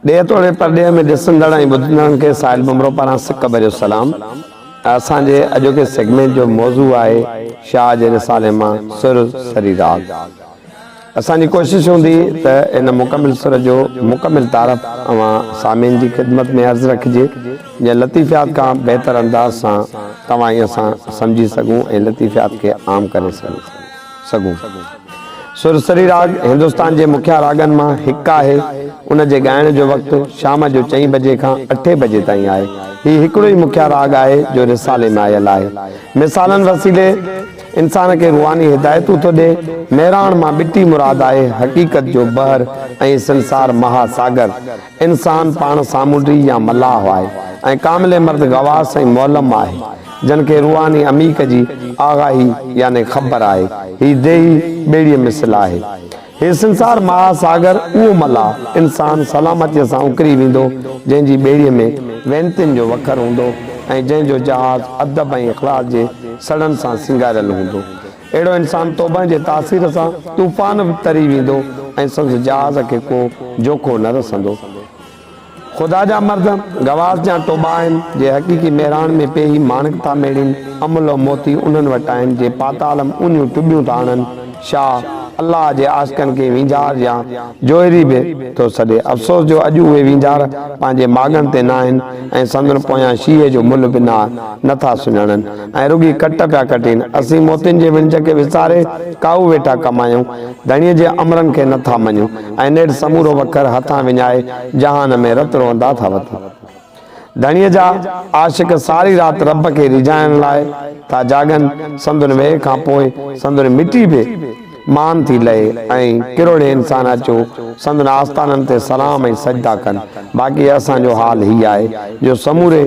ڏيهه توڙي پرڏيهه ۾ ڏسندڙ ۽ ٻڌندڙن کي ساحل ڀنڀرو پاران سڪ ڀريو سلام. اسان جي اڄوڪي سيگمينٽ جو موضوع آهي شاهه جي رسالي مان سر سري راڳ. اسان جي ڪوشش هوندي ته ان مڪمل سر جو مڪمل تعارف اوهان سامعين جي خدمت ۾ عرض رکجي جيئن لطيفيات کان بهتر انداز سان توهان ۽ اسان سمجهي سگهون ۽ لطيفيات کي عام ڪري سگهون. سر سري راڳ هندستان جي مکيه راڳن مان هڪ آهي. ان جي ڳائڻ جو وقت شام جو چئين بجي کان اٺين بجي تائين آهي. هي هڪڙو ئي مکيه راڳ آهي جو رسالي ۾ آيل آهي. مثالن وسيلي انسان کي روحاني هدايتون ٿو ڏئي. مهراڻ مان ٻٽي مراد آهي حقيقت جو بحر ۽ سنسار مها ساگر. انسان پاڻ سامونڊي يا ملاح آهي ۽ ڪامل مرد غواص ۽ معلم آهي. جن کي روحاني عميق جي آگاهي يعني خبر آهي. هي ديهي ٻيڙيء مثل آهي. هي سنسار مها ساگر اهو ملاح، انسان، سلامتيء سان اڪري ويندو، جنهن جي ٻيڙيء ۾ وينتين جو وکر هوندو ۽ جنهن جو جهاز ادب ۽ اخلاص جي سڙهن سان سينگاريل هوندو. اهڙو انسان توبهه جي تاثير سان طوفان به تري ويندو ۽ سندس جهاز کي ڪو جوکو نه رسندو. خدا جا مرد غواص جا ٽوٻا آهن، جي حقيقي مهراڻ ۾ پيهي ماڻڪ ٿا ميڙين، املهه موتي انهن وٽ آهن، جي پاتال م اونهيون ٽٻيون ٿا هڻن. شاهه، الله جي عاشقن کي وينجهار يا جوهري به ٿو سڏي. افسوس جو اڄ اهي وينجهار پنهنجي ماڳن تي ناهن ۽ سندن پويان شيهي جو ملهه به نه ٿا سڃاڻن ۽ رڳي ڪٽ پيا ڪٽين. اسين موتين جي وڻج کي وساري ڪاهو ويٺا ڪمايون. ڌڻيء جي امرن کي نه ٿا مڃون ۽ نيٺ سمورو وکر هٿان وڃائي جهان ۾ رت روئندا ٿا وتن. ڌڻيء جا عاشق ساري رات رب کي ريجهائڻ لاء ٿا جاڳن، سندن ويهه کان پوء سندن مٽي به مان ٿي لهي ۽ ڪروڙين انسان اچو سندن آستانن تي سلام ۽ سجدا ڪن. باقي اسان جو حال هي آهي جو سموري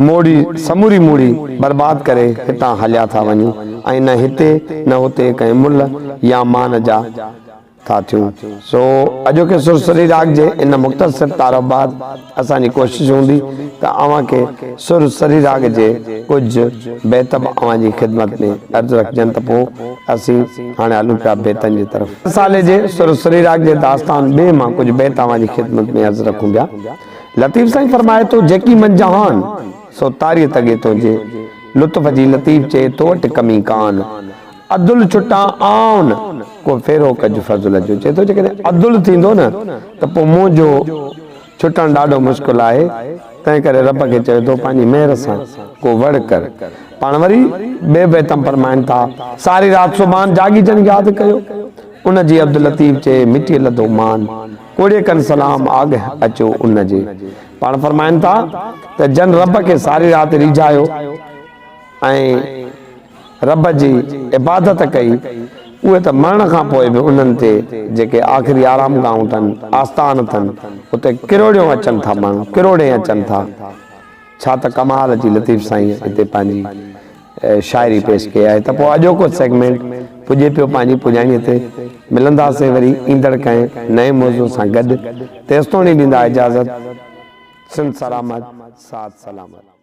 موڙي سموري موڙي برباد ڪري هتان هليا ٿا وڃون ۽ نه هتي نه هتي ڪنهن ملهه يا مان جا ٿا ٿيون. سو اڄوڪي سر سري راڳ جي ان مختصر تعارف بعد اسان جي ڪوشش هوندي ته اوهان کي سر سري راڳ جي ڪجهه بيت به اوهان جي خدمت ۾ عرض رکجن ته پوء اسين هاڻي هلون پيا بيتن جي طرف. رسالي جي سر سري راڳ جي داستان ٻئي مان ڪجهه بيت اوهان جي خدمت ۾ عرض رکون پيا. لطيف سائين فرمائي ٿو، جيڪي منجهان، سو تاريء تڳي تنهنجي، لطف جي لطيف چئي، تو وٽ ڪمي ڪان، عدل ڇٽان آئون، ڪو ڦيرو ڪج فضل جو. چئي ٿو جيڪڏهن عدل ٿيندو نه ته پوء منهنجو ڇٽڻ ڏاڍو مشڪل آهي، تنهن ڪري رب کي چوي ٿو پنهنجي مهر سان ڪو وڙ ڪر. پاڻ وري ٻئي بيت ۾ فرمائن ٿا، ساري رات سبحان جاڳي جن ياد ڪيو، ان جي عبداللطيف چئي، مٽيء لڌو مان. ڪوڙي ڪن سلام آڳهه اچو ان جي. پاڻ فرمائن ٿا ته جن رب کي ساري رات ريجهايو ۽ رب جي عبادت ڪئي اهي ته مرڻ کان پوء به انهن تي جيڪي آخري آرام گاهون اٿن، آستان اٿن، اتي ڪروڙيون اچن ٿا ماڻهو، ڪروڙين اچن ٿا. ڇا ته ڪمال جي لطيف سائين هتي پنهنجي شاعري پيش ڪئي آهي ته پوء اڄوڪو سيگمينٽ پڄي پيو پنهنجي پڄاڻي تي ملنداسين وري ايندڙ ڪنهن نئين موضوع سان گڏ تيستوڻي ڏيندا اجازت سنڌ سلامت ساٿ سلامت.